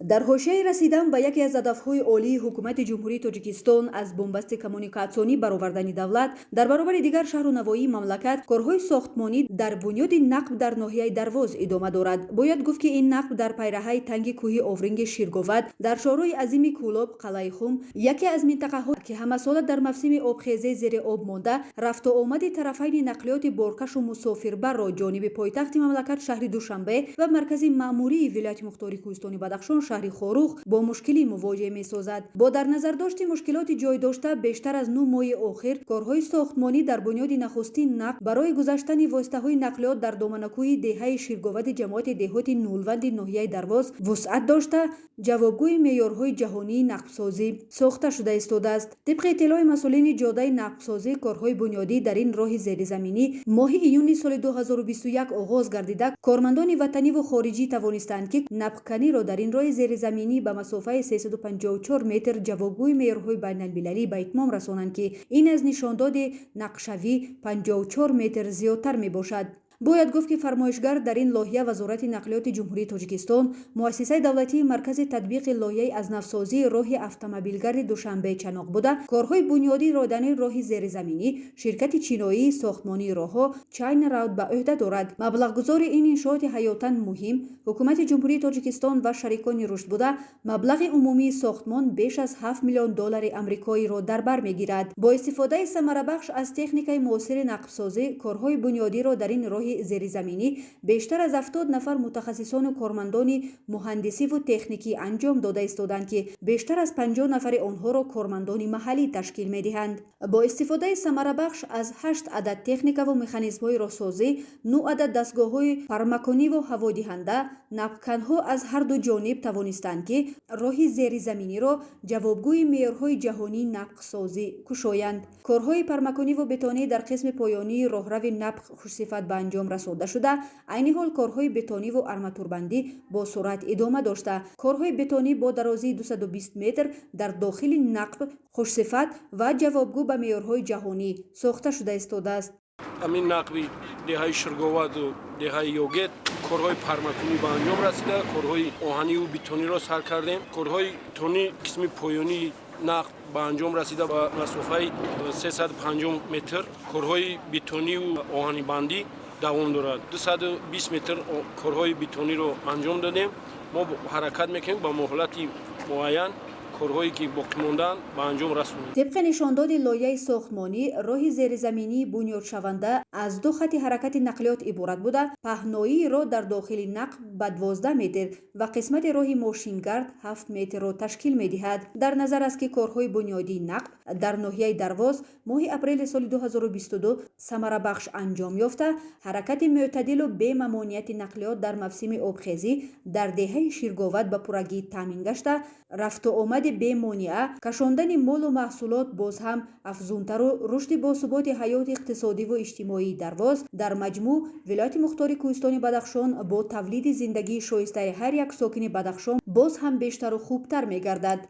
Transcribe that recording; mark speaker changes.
Speaker 1: Дар ҳошияи расидан ба яке аз ҳадафҳои олии Ҳукумати Ҷумҳурии Тоҷикистон аз бунбасти коммуникатсионӣ баровардани давлат дар баробари дигар шаҳру навоҳии мамлакат, корҳои сохтмонӣ дар бунёди нақб дар ноҳияи Дарвоз идома дорад. Бояд гуфт, ки ин нақб дар пайраҳаи танги кӯҳи Овринги Ширговат дар шоҳроҳи азими Кӯлоб Қалъаи Хум, яке аз минтақаҳо, ки ҳамасола дар мавсими обхезӣ зери об монда, рафту омади тарафайни нақлиёти боркашу мусофирбарро ҷониби пойтахти мамлакат, шаҳри Душанбе, ва маркази маъмурии вилояти мухтори Кӯҳистони Бадахшон, шаҳри Хоруғ, бо мушкилӣ мувоҷеҳ месозад. Бо дар назардошти мушкилоти ҷой дошта, бештар аз 9 моҳи охир корҳои сохтмонӣ дар бунёди нахустин нақб барои гузаштани воситаҳои нақлиёт дар доманакӯҳи деҳаи Ширговади ҷамоати деҳоти Нулванди ноҳияи Дарвоз вусъат дошта, ҷавобгӯи меъёрҳои ҷаҳонии нақбсозӣ сохта шуда истодааст. Тибқи иттилои масъулини ҷодаи нақбсозӣ, корҳои бунёдӣ дар ин роҳи зеризаминӣ моҳи июни соли 2021 оғоз гардида, кормандони ватаниву хориҷӣ тавонистанд, ки нақбканиро дар ин роҳи зеризаминӣ ба масофаи 354 метр ҷавобгӯи меъёрҳои байналмилалӣ ба итмом расонанд, ки ин аз нишондоди нақшавӣ 54 метр зиёдтар мебошад. Бояд гуфт, ки фармоишгар дар ин лоиҳа Вазорати нақлиёти Ҷумҳурии Тоҷикистон, муассисаи давлатии Маркази татбиқи лоиҳаи аз навсозии роҳи автомобилгарди Душанбе Чаноқ буда, корҳои бунёдиро дар ин роҳи зеризаминӣ ширкати чиноии сохтмонии роҳҳо China Road ба ӯҳда дорад. Маблағгузори ин иншооти ҳаётан муҳим Ҳукумати Ҷумҳурии Тоҷикистон ва шарикони рушд буда, маблағи умумии сохтмон беш аз 7 миллион доллари амрикоиро дар бар мегирад. Бо истифодаи самарабахш аз техникаи муосири нақбсозӣ, корҳои бунёдиро дар ин роҳи зеризаминӣ бештар аз 70 нафар мутахассисону кормандони муҳандисиву техникӣ анҷом дода истоданд, ки бештар аз 50 нафари онҳоро кормандони маҳаллӣ ташкил медиҳанд. Бо истифодаи самарабахш аз ҳашт адад техникаву механизмҳои роҳсозӣ, нӯ адад дастгоҳҳои пармакониву ҳаводиҳанда, нақбканҳо аз ҳарду ҷониб тавонистанд, ки роҳи зеризаминиро ҷавобгӯи меъёрҳои ҷаҳонии нақбсозӣ кушоянд. Корҳои пармакониву бетонӣ дар қисми поёнии роҳрави нақб хушсифат ба анҷом расонда шуда, айни ҳол корҳои бетониву арматурбандӣ бо суръат идома дошта, корҳои бетонӣ бо дарозии 220 метр дар дохили нақб хушсифат ва ҷавобгӯ ба меъёрҳои ҷаҳонӣ сохта шуда истодааст.
Speaker 2: Ҳамин нақби деҳаи Ширговаду деҳаи Йогет корҳои пармакунӣ ба анҷом расида, корҳои оҳаниву бетониро сар кардем. Корҳои бетонӣ қисми поёнии нақб ба анҷом расида, ба масофаи 350 метр корҳои бетониву оҳанибандӣ давом дорад. 220 метр корҳои бетониро анҷом додем. Мо ҳаракат мекунем, ба муҳлати муайян корҳое ки боқӣ мондаанд, ба анҷом расонем.
Speaker 1: Тибқи нишондоди лоиҳаи сохтмонӣ, роҳи зеризаминии бунёдшаванда аз ду хати ҳаракати нақлиёт иборат буда, паҳноии роҳ дар дохили нақб ба 12 метр ва қисмати роҳи мошингард 7 метрро ташкил медиҳад. Дар назар аст, ки корҳои бунёдии нақб дар ноҳияи Дарвоз моҳи апрели соли 2022 самарабахш анҷом ёфта, ҳаракати мӯътадилу бемамониати нақлиёт дар мавсими обхезӣ дар деҳаи Ширговат ба пуррагӣ таъмин гашта, рафту омади бемонеа кашондани молу маҳсулот боз ҳам афзунтару рушди босуботи ҳаёти иқтисодиву иҷтимоии Дарвоз, дар маҷмӯъ вилояти мухтори Кӯҳистони Бадахшон бо тавлиди зиндагии шоистаи ҳар як сокини Бадахшон боз ҳам бештару хубтар мегардад.